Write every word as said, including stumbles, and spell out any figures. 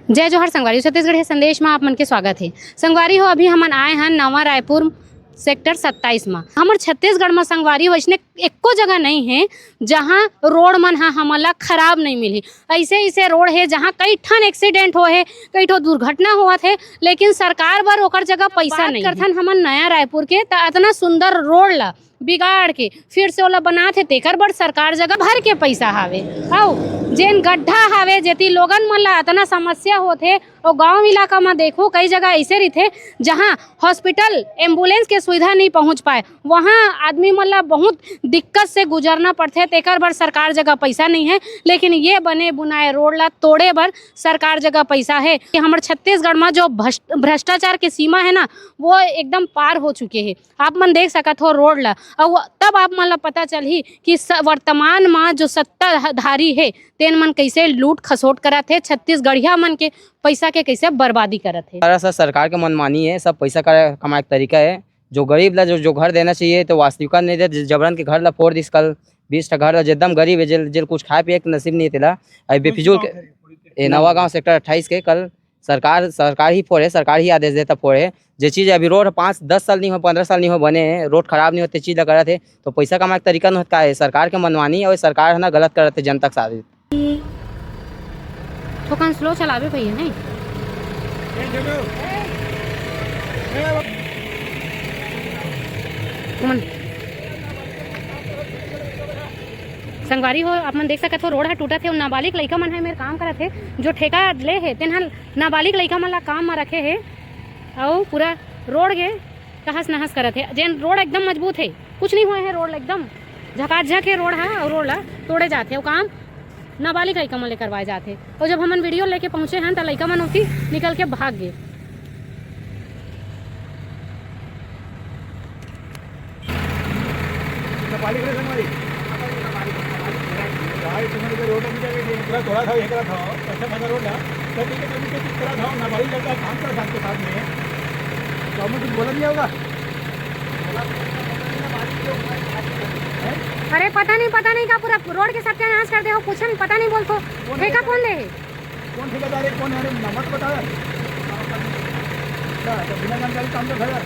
जय जोहार संगवारी, छत्तीसगढ़िया संदेश म आप मन के स्वागत हे। संगवारी हो, अभी हमन आए हन नवा रायपुर सेक्टर सत्ताईस म। हमर छत्तीसगढ़ म संगवारी हो, अइसने एको जगह नइ हे जहाँ रोड मन ह हमन ला खराब नइ मिलही। अइसे अइसे रोड हे जहाँ कई ठन एक्सीडेंट होए हे, कई ठो दुर्घटना होवत हे, लेकिन सरकार बर ओकर जगह पइसा नइ हे। करथन हमन नया रायपुर के, त अतना सुंदर रोड ला बिगाड़ के फिर से ओला बनात हे, तेकर बर सरकार जगह भर के पइसा हावे। अउ जेन गड्ढा हावे, जेती लोगन मन ला अतना समस्या होथे, अउ गांव इलाका म देखो, कई जगह अइसे रहिथे, जहां हॉस्पिटल, एम्बुलेंस के सुविधा नइ पहुंच पाए, वहां आदमी मन ला बहुत दिक्कत से गुजरना पड़थे। तेकर बर सरकार जगह पइसा नइ हे, लेकिन ये बने बुनाए रोड ला तोड़े बर सरकार जगह पइसा हे। हमर छत्तीसगढ़ म जो भ्रष्ट-, भ्रष्टाचार के सीमा हे ना, वो एकदम पार हो चुके हे। आप मन देख सकत हो रोड ला, अउ तब आप मन ला पता चलही कि स-, वर्तमान म जो सत्ताधारी हे, तेन मन कइसे लूट खसोट करत हे, छत्तीसगढ़िया मन के पइसा के कइसे बर्बादी करत हे। सारा सा सरकार के मनमानी हे, सब पइसा का कमाए के तरीका हे। जो गरीब ला जो, जो घर देना चाहिए, तो वास्तविकता नहीं दे, ज-, जबरन के घर ला फोड़ दिस कल, बीस ठा घर ला, जेदम गरीब हे, जेल, जेल कुछ खाए पिए के नसीब नहीं हे तेला, अभी कौन सी बेफिजूल गाँव के, है ये? ए, नवा गाँव सेक्टर अट्ठाईस के कल सरकार, सरकार ही फोड़े, सरकार ही आदेश देता फोड़े। जे चीज अभी रोड पाँच, दस साल नहीं हो, पन्द्रह साल नहीं हो बने हे, रोड खराब नहीं होते, चीज ला करत हे, तो पइसा कमाए के तरीका नहीं होत का हे? सरकार के मनमानी, अउ सरकार है ना गलत करत हे जनता के साथ। थोकन स्लो चलावे भैया, नहीं? तुमन संगवारी हो, आप मन देख सकत हो, रोड ह टूटत हे, अउ नाबालिग लइका मन ह एमेर काम करत हे, जो ठेका ले हे, तेन ह नाबालिग लइका मन ला काम म रखे हे, अउ पूरा रोड के तहस नहस करत हे। जेन रोड एकदम मजबूत हे, कुछ नहीं हुए हे, रोड एकदम झकाझक हे रोड ह, अउ रोड ला तोड़े जात हे, अउ काम नाबालिग लइका मन ले करवाए जात हे। अउ जब हमन वीडियो लेके पहुंचे हन, त लइका मन ओती निकल के भाग गे। नाबालिग रे संगवारी। भाई, तुमन इधर रोड नहीं जाके, ये पूरा थोड़ा था, ये करा था, अच्छा खासा रोड है। तो ठीक है, कभी कोशिश करा था, नाबालिग लड़का काम कर साथ के साथ में। तो हमें कुछ बोला नहीं होगा। हैं? अरे पता नहीं, पता नहीं का पूरा रोड के सत्यानाश कर दे हो, पूछन पता नहीं बोल तो। कौन ठेका है? कौन ले हे? कौन ठेकेदार है, कौन है? अरे, नाम मत बताओ यार। अच्छा, तो बिना जानकारी काम तो खड़ा।